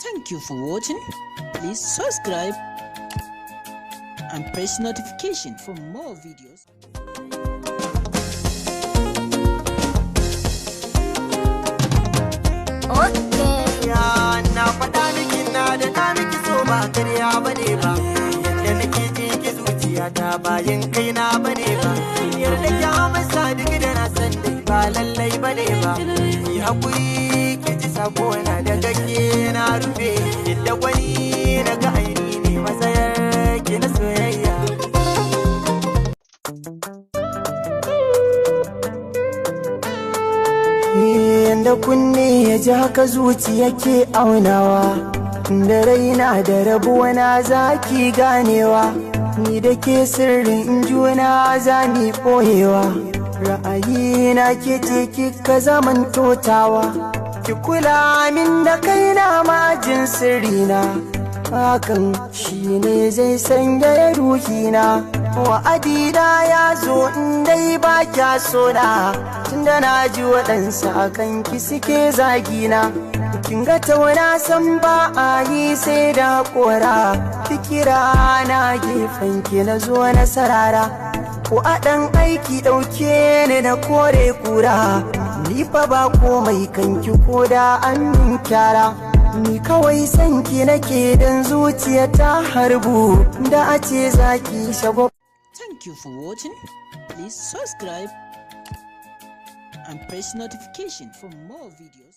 Thank you for watching. Please subscribe and press notification for more videos. Okay. Ya na faɗa miki na da na miki so ba karya bane ba. Yadda nake ji ki zuciyata bayan kai na bane ba. Yarda ki amsa duk da na san dai ba lallai bane ba. Ki hakuri ki ji sako na daga ke na rufe. Yadda gwani na ga aini ne matsayar ki na soyayya. Yanda kunne ya ji haka zuciya ke aunawa, da raina da rabuwa na zaki ganewa, ni da ke sirrin juna za ni ɓoyewa. Ra'ayi na ke ce kika zaman totawa, ki kula min da kaina majin sirrina, hakan shine zai sanya ruhina. Wa'adina ya zo in dai ba kya sona, tunda na ji waɗansu a kanki suke zagina. Kin ga tauna san ba a yi sai da kora, fikira na gefen ki na zo na sarara. Ko a ɗan aiki ɗauke ni na kore kura, ni fa ba komai kanki ko da an min kyara. Ni kawai sanki nake dan zuciya ta harbu, da a ce zaki shago. Thank you for watching. Please subscribe and press notification for more videos.